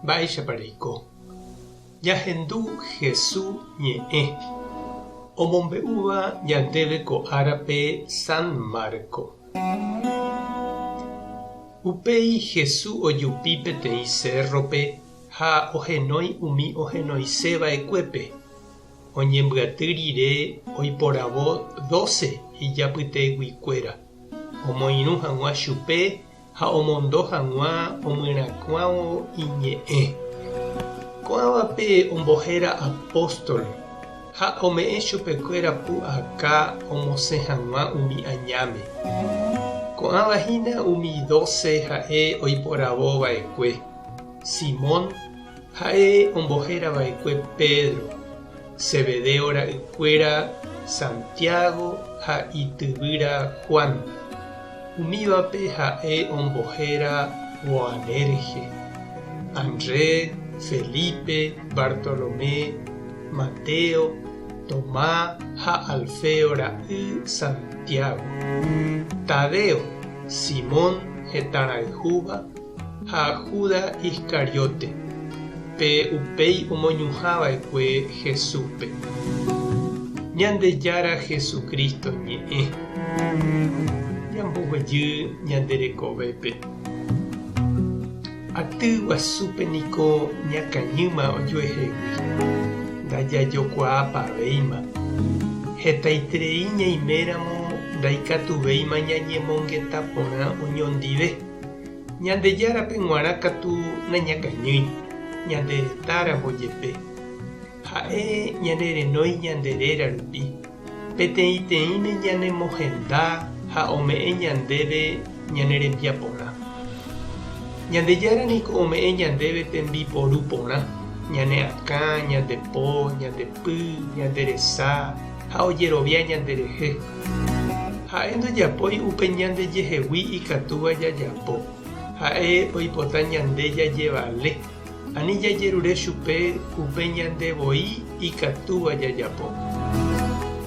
Mba'éichapa reiko? Ñahendu Hesu ñe'ẽ omombe'úva ñandéve ko árape San Marco. Upéi Hesu ojupi peteĩ sérrope ha ohenói umi ohenoise va'ekuépe. Oñembyaty rire oiporavo dóse ijapyteguikuéra, omoirũ hag̃ua chupe ha omondo hag̃ua omyerakuãvo iñe'ẽ. Ko'ãvape ombohéra apóstol ha ome'ẽ chupekuéra pu'aka omosẽ hag̃ua umi añáme. Ko'ãva hína umi dóse ha'e oiporavo va'ekue, Simón, ha'e ombohéra va'ekue Pedro, Zebedeo ra'ykuéra Santiago ha ityvýra Juan. Umívape ha'e ombohéra Boanerge, André, Felipe, Bartolomé, Mateo, Tomá ha Alfeo ra'y Santiago, Tadeo, Simón hetãrayhúva ha Judas Iscariote, pe upéi omoñuhã va'ekue Jesúspe. Ñandejára Jesucristo ñe'ẽ. Ñamboguejy ñande rekovépe. Aty guasúpe niko ñakañýma ojuehegui, ndajajokuaapavéima. Hetaiterei ñaiméramo ndaikatuvéima ñañemongeta porã oñondive. Ñandejárape g̃uarã katu nañakañýi, ñande retáramo jepe. Ha'e ñanerenói ñande réra rupi, peteĩteĩme ñanemohenda ha ome'ẽ ñandéve ñane rembiaporã. Ñandejára niko ome'ẽ ñandéve tembiporu porã, ñane akã, ñande po, ñande py, ñande resa ha ojerovia ñanderehe. Ha'e ndojapói upe ñandejehegui ikatúva jajapo. Ha'e oipota ñande jajevale, ani jajerure chupe upe ñande voi ikatúva jajapo.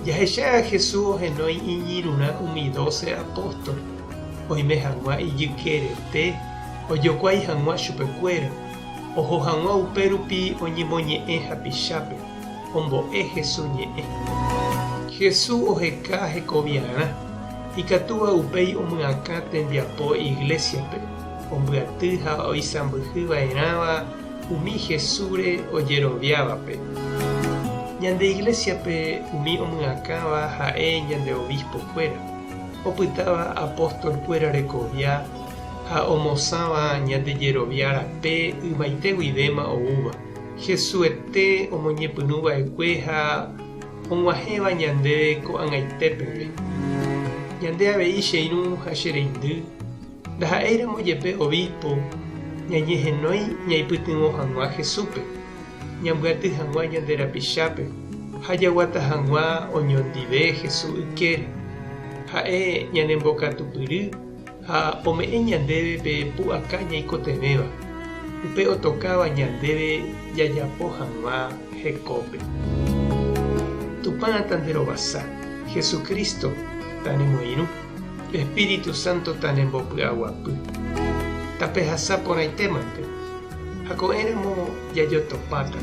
Jahecha Jesús ohenói iñirũrã umi dóse apóstol, oime hag̃ua ijykerete ojokuái hag̃ua chupekuéra, oho hag̃ua upérupi oñemoñe'ẽ hapichápe. Ombo'e Hesu ñe'ẽ. Hesu oheka hekoviarã, ikatúva upéi omyakã tembiapo iglésiape, ombyaty ha oisãmbyhy va'erãva umi Hesúre ojeroviávape. Ñande iglésiape umi omyakãva ha'e ñande obispo-kuéra, opytáva apóstol-kuéra rekovia ha omosãva ñande jerovia rape ymaite guivéma oúva. Jesuete omoñepyrũ va'ekue ha og̃uahẽva ñandéve ko'ag̃aite peve. Ñande avei che irũ ha che reindy, ndaha'éiramo jepe obispo, ñañehenói ñaipytyvõ hag̃ua Jesúspe, ñambyaty hag̃ua ñande rapichápe ha jaguata hag̃ua oñondive Jesús ykére. Ha'e ñanembokatupyry Ha ome'ẽ ñandéve pe pu'aka ñaikotevẽva, upe otokáva ñandéve jajapo hag̃ua hekópe. Tupã tanderovasa, Jesucristo tanemoirũ, Espíritu Santo tanembopy'aguapy. Tapehasa porãitémante, ha ko'ẽramo jajotopáta.